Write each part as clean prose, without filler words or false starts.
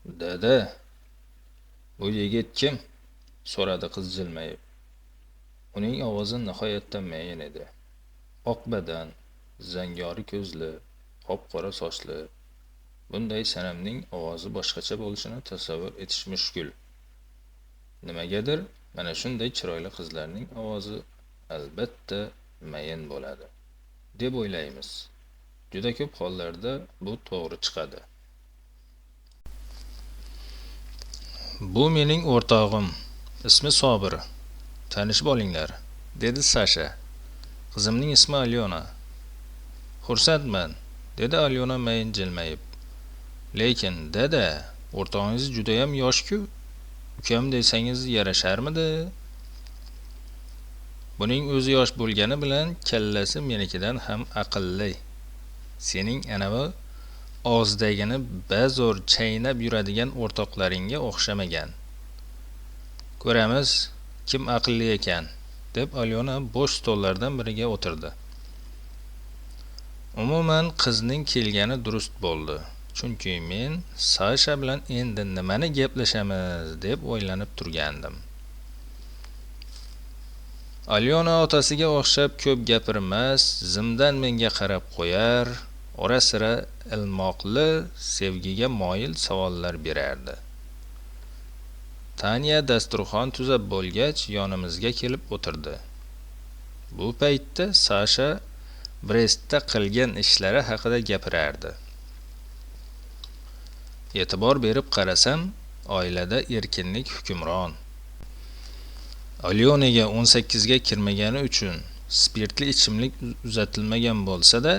Dada, bu yigit kim? So'radi qiz jilmayib. Uning ovozi nihoyatda mayin edi. Oq badan, zangori ko'zli, qop-qora sochli. Bunday sanamning ovozi boshqacha bo'lishini tasavvur etish mushkul. Nimagadir mana shunday chiroyli qizlarning ovozi albatta mayin bo'ladi, deb o'ylaymiz. Juda ko'p hollarda bu to'g'ri chiqadi. Bu mening o'rtog'im, ismi Sobir. Tanishib olinglar, dedi Sasha. Qizimning ismi Alyona. Xursandman, dedi Alyona mayin jilmayib. Lekin dada, o'rtog'ingiz judayam yosh-ku. Ukam desangiz yarasharmidi? Buning o'zi yosh bo'lgani bilan kallasi menikidan ham aqlli. Sening anavi og'zidagini bazo'r chaynab yuradigan o'rtoqlaringga o'xshamagan. Ko'ramiz, kim aqlli ekan, deb Alyona bo'sh stollardan biriga o'tirdi. Umuman qizning kelgani durust bo'ldi. Chunki men Sasha bilan endi nimani gaplashamiz deb o'ylanib turgandim. Alyona otasiga o'xshab ko'p gapirmas, zimdan menga qarab qo'yar, ora-sira ilmoqli, sevgiga moyil savollar berardi. Tanya dasturxon tuzab bo'lgach, yonimizga kelib o'tirdi. Bu paytda Sasha Brestda qilgan ishlari haqida gapirardi. E'tibor berib qarasam, oilada erkinlik hukmron. Alyonaga 18 ga kirmagani uchun spirtli ichimlik uzatilmagan bo'lsa-da,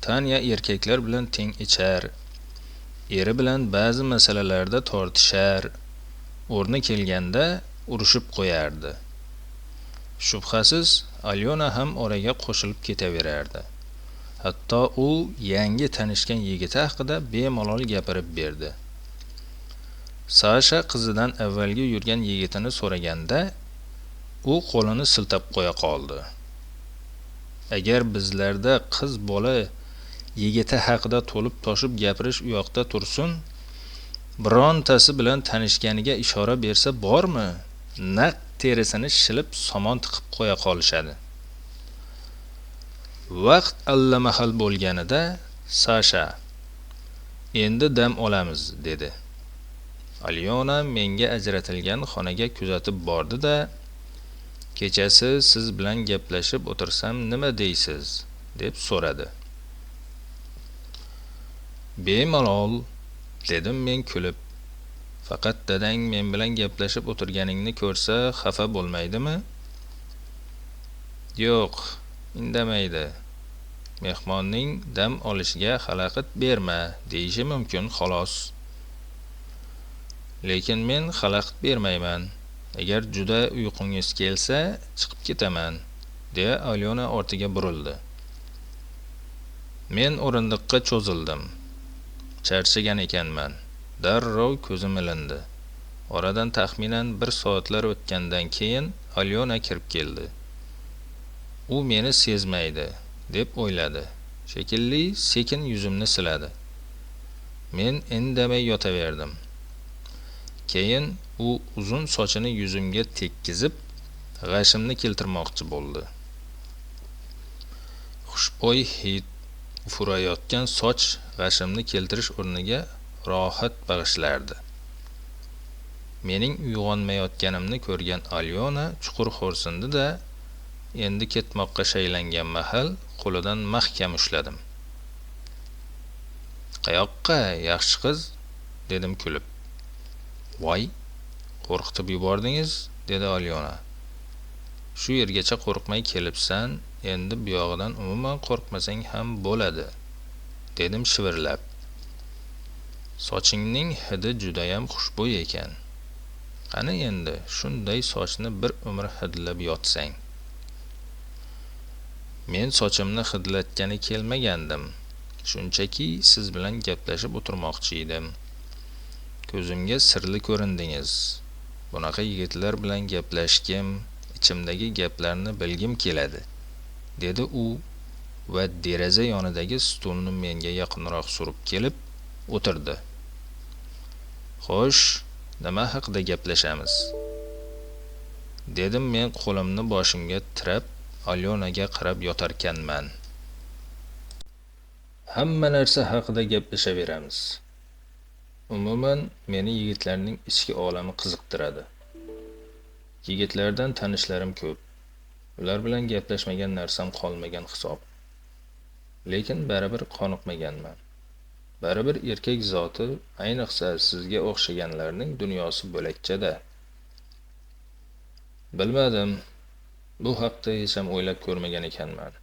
Tanya erkaklar bilan teng ichar, eri bilan ba'zi masalalarda tortishar, o'rni kelganda urushib qo'yardi. Shubhasiz, Alyona ham oraga qo'shilib ketaverardi. Hatto u yangi tanishgan yigiti haqida bemalol gapirib berdi. Sasha qizidan avvalgi yurgan yigitini so'raganda, u qo'lini siltab qo'ya qoldi. Agar bizlarda qiz bola yigiti haqida to'lib toshib gapirish u yoqda tursin, birontasi bilan tanishganiga ishora bersa bormi, naq terisini shilib somon tiqib qo'ya qolishadi. Vaqt allamahal bo'lganida Sasha, endi dam olamiz, dedi. Alyona menga ajratilgan xonaga kuzatib bordi-da, kechasi siz bilan gaplashib o'tirsam nima deysiz, deb so'radi. Bemalol, dedim men kulib. Faqat dadang men bilan gaplashib o'tirganingni ko'rsa xafa bo'lmaydimi? Yo'q, indamaydi. Mehmonning dam olishiga xalaqit berma, deyishi mumkin xolos. Lekin men xalaqit bermayman. Agar juda uyqungiz kelsa, chiqib ketaman, deya Alyona ortiga burildi. Men o'rindiqqa cho'zildim. Charchagan ekanman. Darrov ko'zim ilindi. Oradan taxminan 1 soatlar o'tgandan keyin Alyona kirib keldi. U meni sezmaydi, deb o'yladi. Shekilli sekin yuzimni siladi. Men indamay yotaverdim. Keyin u uzun sochini yuzimga tekkizib, g'ashimni keltirmoqchi bo'ldi. Xushbo'y hid ufurayotgan soch g'ashimni keltirish o'rniga rohat bag'ishlardi. Mening uyg'onmayotganimni ko'rgan Alyona chuqur xo'rsindi-da, endi ketmoqqa shaylangan mahal qo'lidan mahkam ushladim. Qayoqqa, yaxshi qiz? Dedim kulib. Voy, qo'rqitib yubordingiz, dedi Alyona. Shu yergacha qo'rqmay kelibsan, endi buyog'idan umuman qo'rqmasang ham bo'ladi, dedim shivirlab. Sochingning hidi judayam xushbo'y ekan. Qani endi shunday sochni bir umr hidlab yotsang. Men sochimni hidlatgani kelmagandim. Shunchaki siz bilan gaplashib o'tirmoqchi edim. Ko'zimga sirli ko'rindingiz. Bunaqa yigitlar bilan gaplashgim, ichimdagi gaplarni bilgim keladi, dedi u va deraza yonidagi stulni menga yaqinroq surib kelib o'tirdi. Xo'sh, nima haqida gaplashamiz? Dedim men qo'limni boshimga tirab Alyonaga qarab yotarkanman. Hamma narsa haqida gaplashaveramiz. Umuman, meni yigitlarning ichki olami qiziqtiradi. Yigitlardan tanishlarim ko'p. Ular bilan gaplashmagan narsam qolmagan hisob. Lekin baribir qoniqmaganman. Baribir erkak zoti, ayniqsa sizga o'xshaganlarning dunyosi bo'lakcha-da. Bilmadim, bu haqda hech ham o'ylab ko'rmagan ekanman.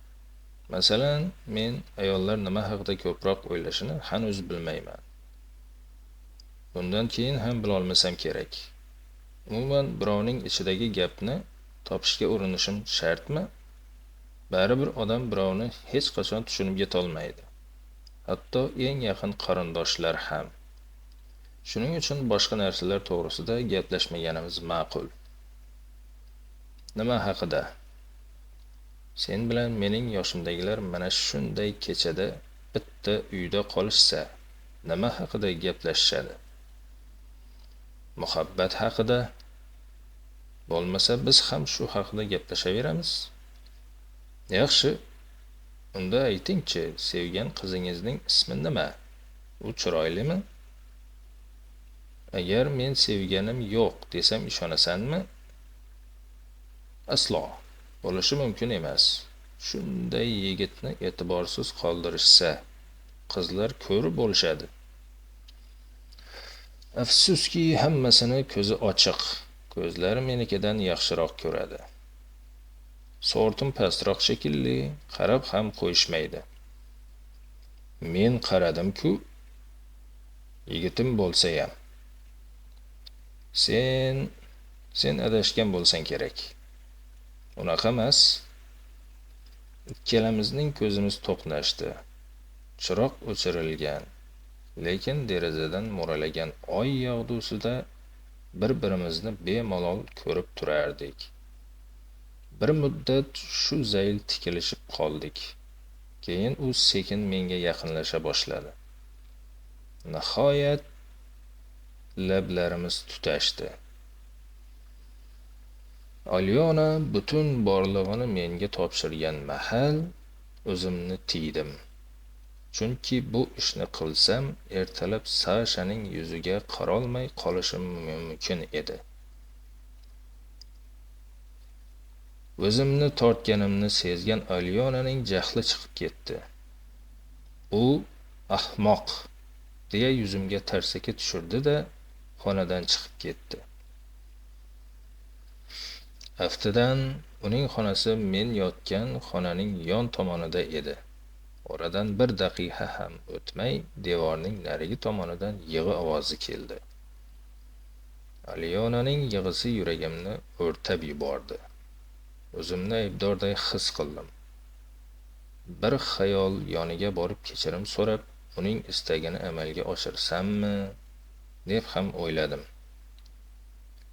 Masalan, men ayollar nima haqida ko'proq o'ylashini hanuz bilmayman. Bundan keyin ham bilolmasam kerak. Umuman, birovning ichidagi gapni topishga urinishim shartmi? Baribir odam birovni hech qachon tushunib yetolmaydi. Hatto eng yaqin qarindoshlar ham. Shuning uchun boshqa narsalar to'g'risida gaplashmaganimiz ma'qul. Nima haqida? Sen bilan mening yoshimdagilar mana shunday kechada bitta uyda qolishsa, nima haqida gaplashishadi? Muhabbat haqida. Bo'lmasa biz ham shu haqida gaplashaveramiz. Yaxshi. Unda aytingchi, sevgan qizingizning ismi nima? U chiroylimi? Agar men sevganim yo'q desam ishonasanmi? Aslo, bo'lishi mumkin emas. Shunday yigitni e'tiborsiz qoldirishsa, qizlar ko'r bo'lishadi. Afsuski, hammasini ko'zi ochiq. Ko'zlari menikidan yaxshiroq ko'radi. Sortim pastroq shekilli, qarab ham qo'yishmaydi. Men qaradim-ku, yigitim bo'lsa-ham. Sen adashgan bo'lsang kerak. Unaqa emas. Ikkalamizning ko'zimiz to'qnashdi. Chiroq o'chirilgan, lekin derazadan mo'ralagan oy yog'dusida bir-birimizni bemalol ko'rib turardik. Bir muddat shu zayl tikilishib qoldik. Keyin u sekin menga yaqinlasha boshladi. Nihoyat lablarimiz tutashdi. Alyona butun borlig'ini menga topshirgan mahal o'zimni tiydim. Chunki bu ishni qilsam, ertalab Sashaning yuziga qarolmay qolishim mumkin edi. O'zimni tortganimni sezgan Alyonaning jahli chiqib ketdi. U ahmoq deya yuzimga tarsaki tushirdi-da, xonadan chiqib ketdi. Aftidan uning xonasi men yotgan xonaning yon tomonida edi. Oradan bir daqiqa ham o'tmay devorning narigi tomonidan yig'i ovozi keldi. Alyonaning yig'isi yuragimni o'rtab yubordi. O'zimni aybdorday his qildim. Bir xayol yoniga borib kechirim so'rab, uning istagini amalga oshirsammi deb ham o'yladim.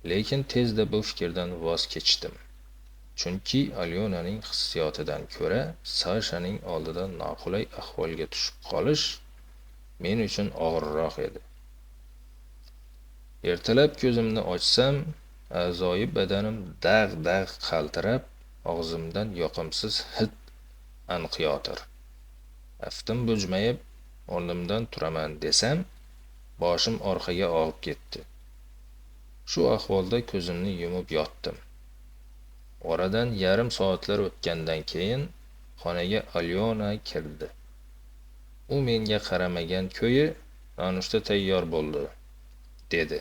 Lekin tezda bu fikrdan voz kechdim. Chunki Alyonaning hissiyotidan ko'ra Sashaning oldida noqulay ahvolga tushib qolish men uchun og'irroq edi. Ertalab ko'zimni ochsam, a'zoyi badanim dag'-dag' qaltirab, og'zimdan yoqimsiz hid anqiyotir. Aftim bujmayib, o'rnimdan turaman desam, boshim orqaga og'ib ketdi. Shu ahvolda ko'zimni yumib yotdim. Oradan yarim soatlar o'tgandan keyin xonaga Alyona kirdi. U menga qaramagan ko'yi, nonushta tayyor bo'ldi, dedi.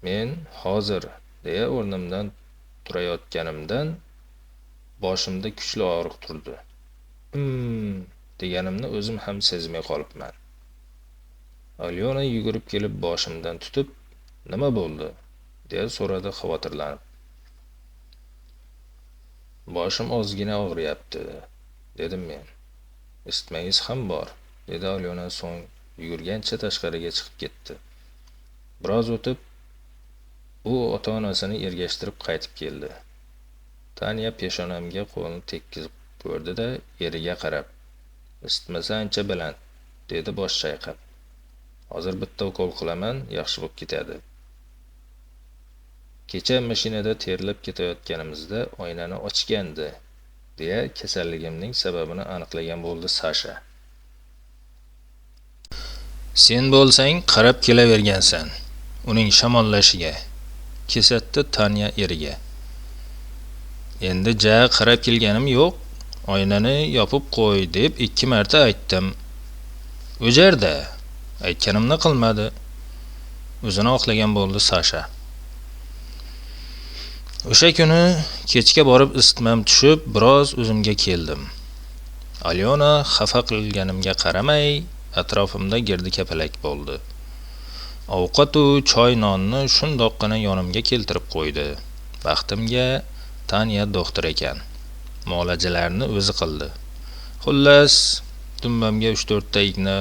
Men hozir deya o'rnimdan turayotganimdan boshimda kuchli og'riq turdi. Deganimni o'zim ham sezmay qolibman. Alyona yugurib kelib boshimdan tutib, nima bo'ldi, deya so'radi xavotirlanib. Boshim ozgina og'riyapti, dedim men. Isitmangiz ham bor, dedi Alyona, so'ng yugurgancha tashqariga chiqib ketdi. Biroz o'tib, u ota-onasini ergashtirib qaytib keldi. Tanya peshonamga qo'lini tekkizib ko'rdi-da, eriga qarab, isitmasi ancha baland, dedi bosh chayqab. Hozir bitta ukol qilaman, yaxshi bo'lib ketadi. Kecha mashinada terlab ketayotganimizda oynani ochgandi, deya kasalligimning sababini aniqlagan bo'ldi Sasha. Sen bo'lsang qarab kelavergansan uning shamollashiga, kesatdi Tanya eriga. Endi ja qarab kelganim yo'q, oynani yopib qo'y deb 2 marta aytdim. O'jarda, aytganimni qilmadi. O'zini oqlagan bo'ldi Sasha. O'sha kuni kechga borib isitmam tushib, biroz o'zimga keldim. Alyona xafa qilganimga qaramay, atrofimda girdi kapalak bo'ldi. Ovqat u choy nonni shundoqqina yonimga keltirib qo'ydi. Baxtimga Tanya doktor ekan. Muolajalarni o'zi qildi. Xullas, dumbamga 3-4 ta igna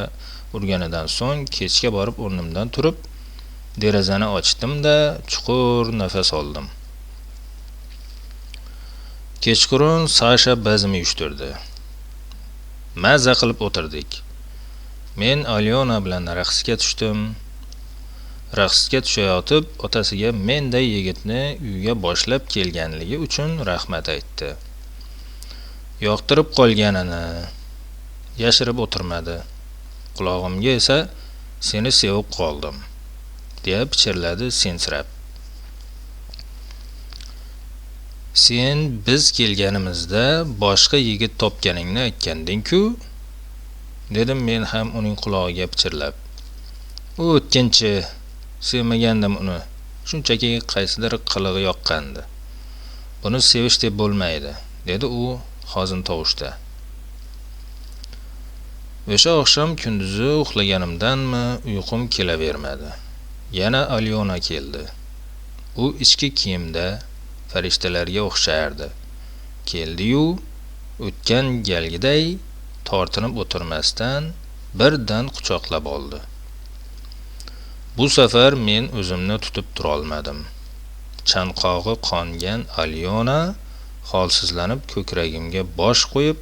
urganidan so'ng kechga borib o'rnimdan turib, derazani ochdim-da, chuqur nafas oldim. Kechqurun Sasha bazm uyushtirdi. Maza qilib o'tirdik. Men Alyona bilan raqsga tushdim. Raqsga tushayotib, otasiga menday yigitni uyga boshlab kelganligi uchun rahmat aytdi. Yoqtirib qolganini yashirib o'tirmadi. Qulog'imga esa seni sevib qoldim, deya pichirladi sensirab. Sen biz kelganimizda boshqa yigit topganingni aytganding-ku, dedim men ham uning qulog'iga pichirlab. U o'tkinchi, sevmagandim uni. Shunchaki qaysidir qilig'i yoqqandi. Buni sevish deb bo'lmaydi, dedi u hozin tovushda. O'sha oqshom kunduzi uxlaganimdanmi uyqum kelavermadi. Yana Alyona keldi. U ichki kiyimda farishtalarga o'xshardi. Keldi-yu, o'tgan galgiday tortinib o'tirmasdan birdan quchoqlab oldi. Bu safar men o'zimni tutib turolmadim. Chanqog'i qongan Alyona holsizlanib ko'kragimga bosh qo'yib,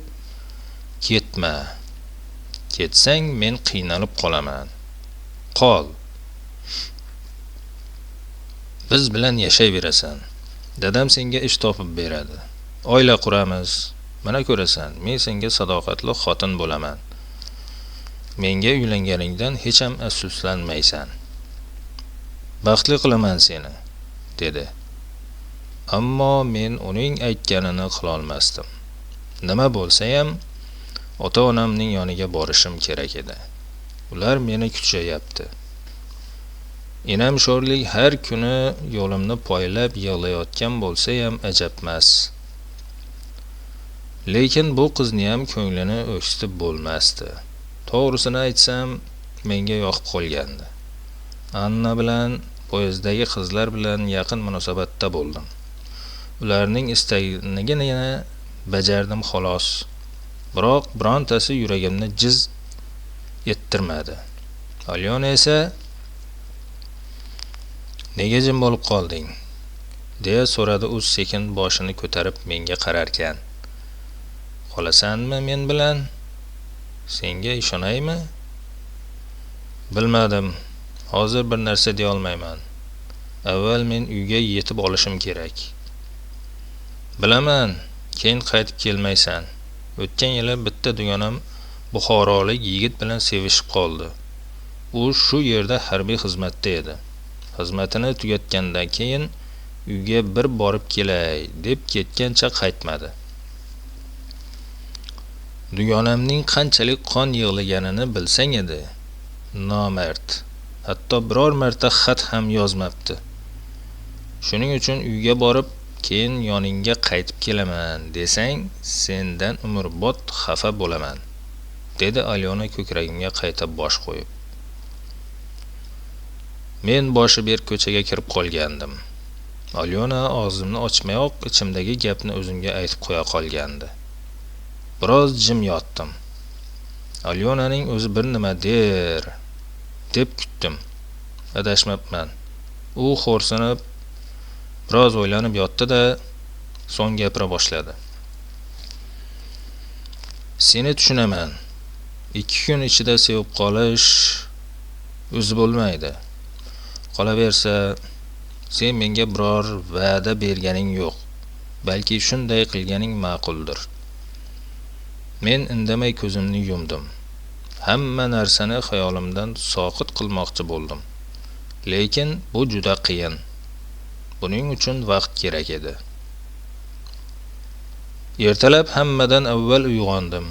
"Ketma. Ketsang men qiynalib qolaman. Qol. Biz bilan yashayverasan. Dadam senga ish topib beradi. Oila quramiz. Mana ko'rasan, men senga sadoqatli xotin bo'laman. Menga uylanganingdan hech ham afsuslanmaysan. Baxtli qilaman seni", dedi. Ammo men uning aytganini qilolmasdim. Nima bo'lsa-ham ota-onamning yoniga borishim kerak edi. Ular meni kutishyapti. Enam sho'rlik har kuni yo'limni poylab yig'layotgan bo'lsa-ham ajabmas. Lekin bu qizni ham ko'nglini o'ksitib bo'lmasdi. To'g'risini aytsam, menga yoqib qolgandi. Anna bilan, poyezddagi qizlar bilan yaqin munosabatda bo'ldim. Ularning istaginigina bajardim xolos. Biroq birontasi yuragimni jiz ettirmadi. Alyona esa, "Nega jim bo'lib qolding?" deya so'radi u sekin boshini ko'tarib menga qararkan. "Qolasanmi men bilan? Senga ishonaymi?" "Bilmadim. Hozir bir narsa deya olmayman. Avval men uyga yetib olishim kerak." "Bilaman, keyin qaytib kelmaysan. O'tgan yili bitta dugonam buxorolik yigit bilan sevishib qoldi. U shu yerda harbiy xizmatda edi. Xizmatini tugatgandan keyin uyga bir borib kelay deb ketgancha qaytmadi. Dugonamning qanchalik qon yig'laganini bilsang edi. Nomard. Hatto biror marta xat ham yozmabdi. Shuning uchun uyga borib, keyin yoningga qaytib kelaman desang, sendan umrbod xafa bo'laman", dedi Alyona ko'kragimga qayta bosh qo'yib. Men boshi berk ko'chaga kirib qolgandim. Alyona og'zimni ochmayoq ichimdagi gapni o'zimga aytib qo'ya qolgandi. Biroz jim yotdim. Alyonaning o'zi bir nima der deb kutdim. Adashmabman. U xo'rsinib biroz o'ylanib yotdi-da, so'ng gapira boshladi. "Seni tushunaman. 2 kun ichida sevib qolish O'zi bo'lmaydi. Qolaversa, sen menga biror va'da berganing yo'q. Balki shunday qilganing ma'quldir. Men indamay ko'zimni yumdim. Hamma narsani xayolimdan soqit qilmoqchi bo'ldim. Lekin bu juda qiyin. Buning uchun vaqt kerak edi. Ertalab hammadan avval uyg'ondim.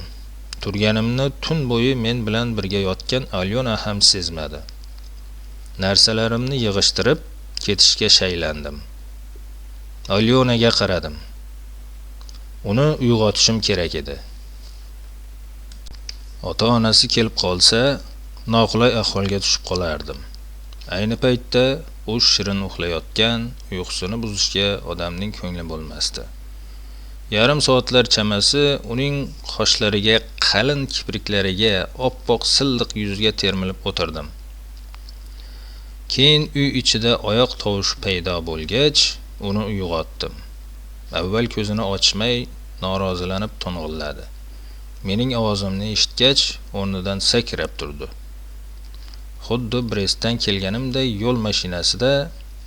Turganimni tun bo'yi men bilan birga yotgan Alyona ham sezmadi. Narsalarimni yig'ishtirib ketishga shaylandim. Alyonaga qaradim. Uni uyg'otishim kerak edi. Ota-onasi kelib qolsa, noqulay ahvolga tushib qolardim. Ayni paytda u shirin uxlayotgan, uyqusini buzishga odamning ko'ngli bo'lmasdi. Yarim soatlar chamasi uning qoshlariga, qalin kipriklariga, oppoq silliq yuziga termilib o'tirdim. Keyin uy ichida oyoq tovushi paydo bo'lgach, uni uyg'otdim. Avval ko'zini ochmay norozilanib to'ng'illadi. Mening ovozimni eshitgach, o'rnidan sakrab turdi. Xuddi Brestdan kelganimday yo'l mashinasida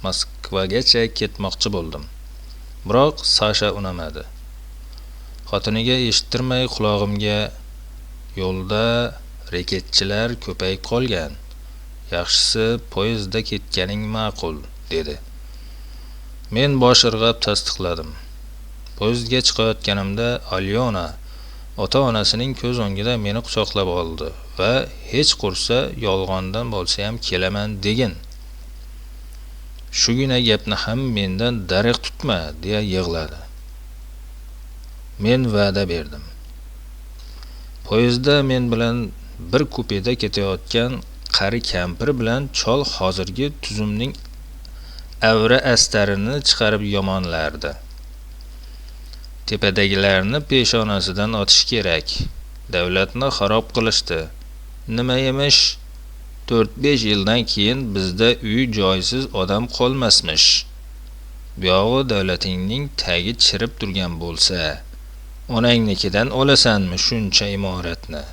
Moskvagacha ketmoqchi bo'ldim. Biroq Sasha unamadi. Xotiniga eshittirmay qulog'imga yo'lda reketchilar ko'payib qolgan. Yaxshisi poyezdda ketganing ma'qul, dedi. Men bosh irg'ab tasdiqladim. Poyezdga chiqayotganimda Alyona ota-onasining ko'z o'ngida meni quchoqlab oldi va hech qursa yolg'ondan bo'lsa ham kelaman degin. Shugina gapni ham mendan darig' tutma, deya yig'ladi. Men va'da berdim. Poyezdda men bilan bir kupeda ketayotgan qari kampir bilan chol hozirgi tuzumning avra astarini chiqarib yomonlardi. Tepadagilarni peshonasidan otish kerak. Davlatni xarob qilishdi. Nima emish? 4-5 yildan keyin bizda uy joysiz odam qolmasmish. Buyog'i davlatingning tagi chirib turgan bo'lsa, onangnikidan olasanmi shuncha imoratni?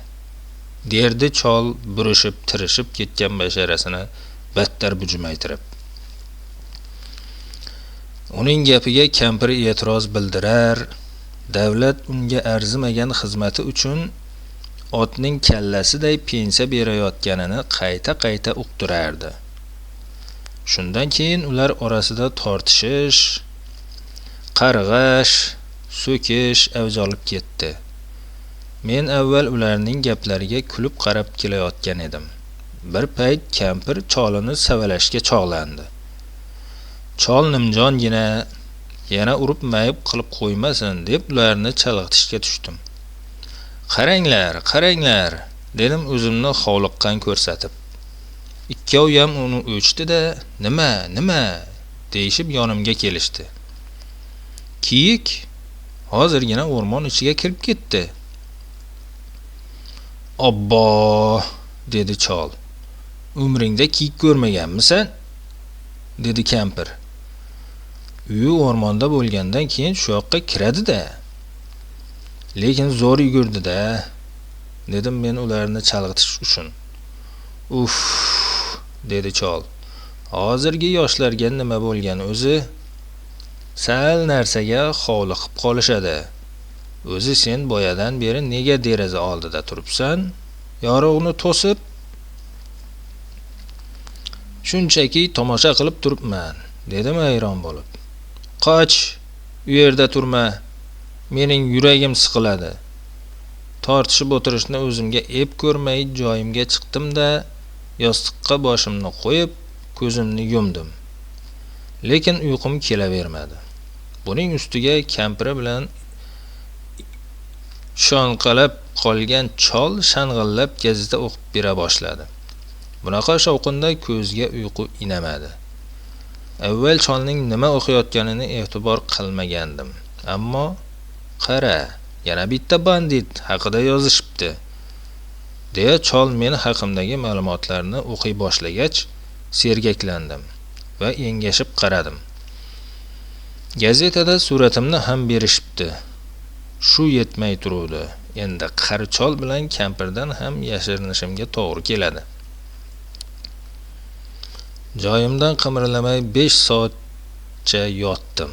Derdi chol burishib tirishib ketgan basharasini battar bujumaytirib. Uning gapiga kampir e'tiroz bildirar, davlat unga arzimagan xizmati uchun otning kallasiday pensiya berayotganini qayta-qayta uqtirardi. Shundan keyin ular orasida tortishish, qarg'ash, so'kish avj olib ketdi. Men avval ularning gaplariga kulib qarab kelayotgan edim. Bir payt kampir cholini savalashga chog'landi. Chol nimjongina yana urib mayib qilib qo'ymasin deb ularni chalg'itishga tushdim. Qaranglar, qaranglar, dedim o'zimni hovliqqan ko'rsatib. Ikkovi ham uni o'chdi-da, nima, nima deyishib yonimga kelishdi. Kiyik hozirgina o'rmon ichiga kirib ketdi. Obbo, dedi chol. Umringda kiyik ko'rmaganmisan? Dedi kampir. Uyi o'rmonda bo'lgandan keyin shu yoqqa kiradi-da. Lekin zo'r yugurdi-da, dedim men ularni chalg'itish uchun. Uf, dedi chol. Hozirgi yoshlarga nima bo'lgan o'zi? Sal narsaga hovliqib qolishadi. O'zi sen boyadan beri nega deraza oldida turibsan? Yorug'ni to'sib shunchaki tomosha qilib turibman, dedim hayron bo'lib. Qoch, u yerda turma. Mening yuragim siqiladi. Tortishib o'tirishni o'zimga ep ko'rmay joyimga chiqdim-da, yostiqqa boshimni qo'yib, ko'zimni yumdim. Lekin uyqum kelavermadi. Buning ustiga kampiri bilan shonqalab qolgan chol shang'illab gazeta o'qib bera boshladi. Bunaqa shovqinda ko'zga uyqu inamadi. Avval cholning nima o'qiyotganini e'tibor qilmagandim. Ammo qara, yana bitta bandit haqida yozishibdi, deya chol men haqimdagi ma'lumotlarni o'qiy boshlagach, sergaklandim va engashib qaradim. Gazetada suratimni ham berishibdi. Shu yetmay turuvdi. Endi qari chol bilan kampirdan ham yashirinishimga to'g'ri keladi. Joyimdan qimirlamay 5 soatcha yotdim.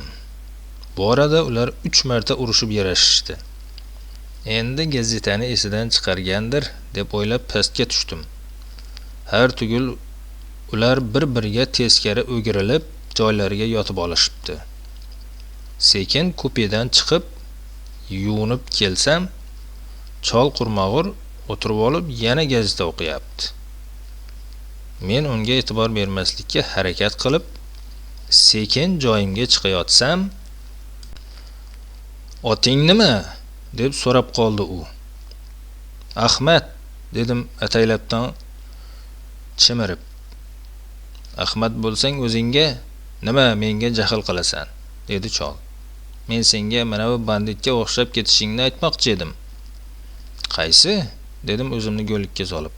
Bu orada ular 3 marta urushib yarashishdi. Endi gazetani esidan chiqargandir deb o'ylab pastga tushdim. Har tugul ular bir-biriga teskari o'girilib joylariga yotib olishibdi. Sekin kupedan chiqib yuvinib kelsam, chol qurmag'ur o'tirib olib yana gazeta o'qiyapti. Men unga e'tibor bermaslikka harakat qilib, sekin joyimga chiqayotsam, "Oting nima?" deb so'rab qoldi u. "Ahmad", dedim ataylabdan chimirib. "Ahmad bo'lsang o'zingga nima menga jahl qilasan?" dedi chol. "Men senga mana bu banditga o'xshab ketishingni aytmoqchi edim." "Qaysi?" dedim o'zimni go'likka solib.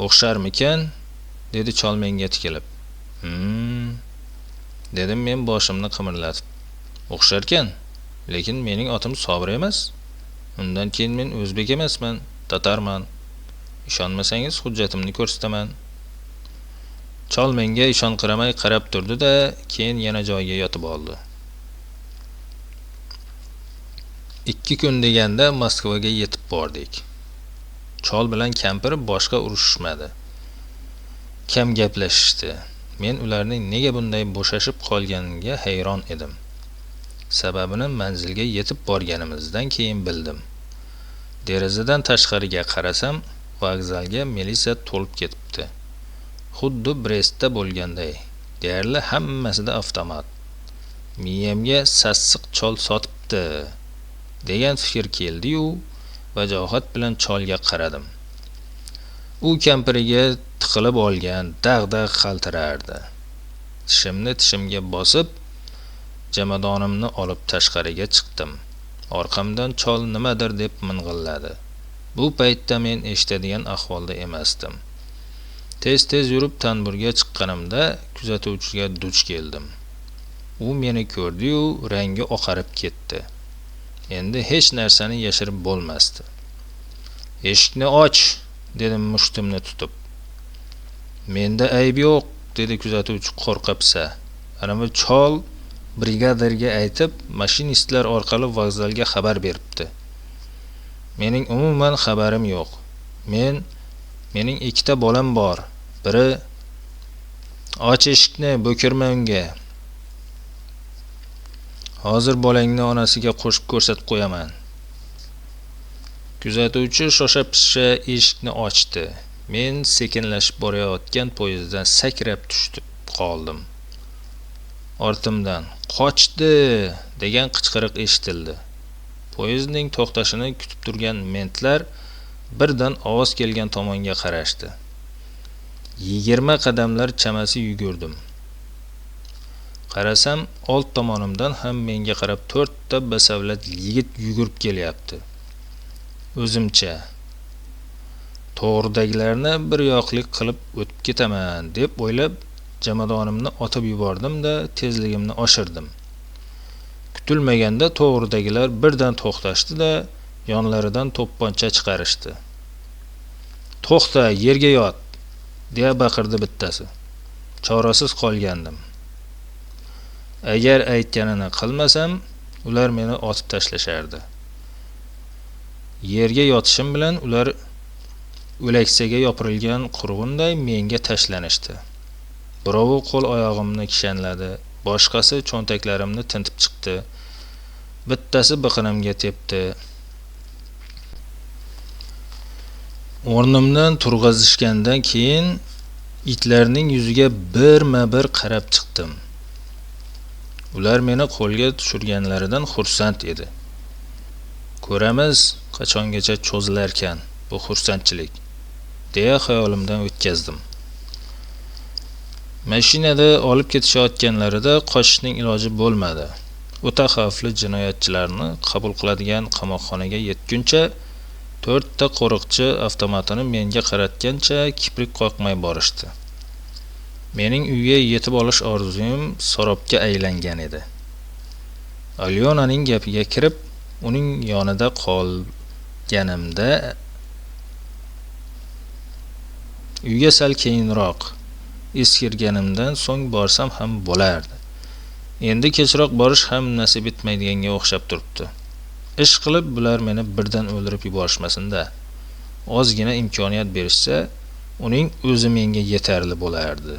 "O'xsharmikan?" dedi chol menga tikilib. Dedim men boshimni qimirlatib. "O'xsharkan, lekin mening otim Sobir emas. Undan keyin men o'zbek emasman, tatarman. Ishonmasangiz hujjatimni ko'rsataman." Chol menga ishonqiramay qarab turdi-da, keyin yana joyiga yotib oldi. 2 kun deganda Moskvaga yetib bordik. Chol bilan kampir boshqa urushishmadi. Kam gaplashishdi. Men ularning nega bunday bo'shashib qolganiga hayron edim. Sababini manzilga yetib borganimizdan keyin bildim. Derazadan tashqariga qarasam, vokzalga militsiya to'lib ketibdi. Xuddi Brestda bo'lganday, deyarli hammasida avtomat. Miyamga sassiq chol sotibdi degan fikr keldi-yu, vajohat bilan cholga qaradim. U kampiriga tiqilib olgan, dag'-dag' qaltirardi. Tishimni tishimga bosib, jamadonimni olib tashqariga chiqdim. Orqamdan chol nimadir deb ming'illadi. Bu paytda men eshitadigan ahvolda emasdim. Tez-tez yurib tanburga chiqqanimda kuzatuvchiga duch keldim. U meni ko'rdi-yu, rangi oqarib ketdi. Endi hech narsani yashirib bo'lmasdi. "Eshikni och", dedim mushtumni tutib. "Menda ayb yo'q", dedi kuzatuvchi qo'rqapsa. "Ana bu chol brigadirga aytib, mashinistlar orqali vokzalga xabar beribdi. Mening umuman xabarim yo'q. Mening 2 ta bolam bor. Biri och eshikni, bo'kirma unga. Hozir bolangni onasiga qo'shib ko'rsatib qo'yaman." Kuzatuvchi shosha-pisha eshikni ochdi. Men sekinlashib borayotgan poyezddan sakrab tushib qoldim. Ortimdan "Qochdi!" degan qichqiriq eshitildi. Poyezdning to'xtashini kutib turgan mentlar birdan ovoz kelgan tomonga qarashdi. 20 qadamlar chamasi yugurdim. Qarasam, old tomonimdan ham menga qarab 4 ta basavlat yigit yugurib kelyapti. O'zimcha to'g'ridagilarni bir yoqlik qilib o'tib ketaman deb o'ylab, jamadonimni otib yubordim-da, tezligimni oshirdim. Kutilmaganda to'g'ridagilar birdan to'xtashdi-da, yonlaridan to'pponcha chiqarishdi. "To'xta, yerga yot!" deya baqirdi bittasi. Chorasiz qolgandim. Agar aytganini qilmasam, ular meni otib tashlashardi. Yerga yotishim bilan ular o'laksaga yopirilgan qurg'unday menga tashlanishdi. Birovi qo'l oyog'imni kishanladi, boshqasi cho'ntaklarimni tintib chiqdi. Bittasi biqinimga tepdi. O'rnimdan turg'azishgandan keyin itlarning yuziga birma-bir qarab chiqdim. Ular meni qo'lga tushirganlaridan xursand edi. Ko'ramiz, qachongacha cho'zilarkan bu xursandchilik, deya xayolimdan o'tkazdim. Mashinada olib ketishayotganlarida qochishning iloji bo'lmadi. O'ta xavfli jinoyatchilarni qabul qiladigan qamoqxonaga yetguncha 4 ta qo'riqchi avtomatini menga qaratgancha kiprik qoqmay borishdi. Mening uyga yetib olish orzuyim sarobga aylangan edi. Alyonaning gapiga kirib, uning yonida qolganimda uyga sal keyinroq, Eskirganimdan so'ng borsam ham bo'lardi. Endi kechroq borish ham nasib etmaydiganga o'xshab turibdi. Ish qilib bular meni birdan o'ldirib yuborishmasin-da. Ozgina imkoniyat berishsa, uning o'zi menga yetarli bo'lardi.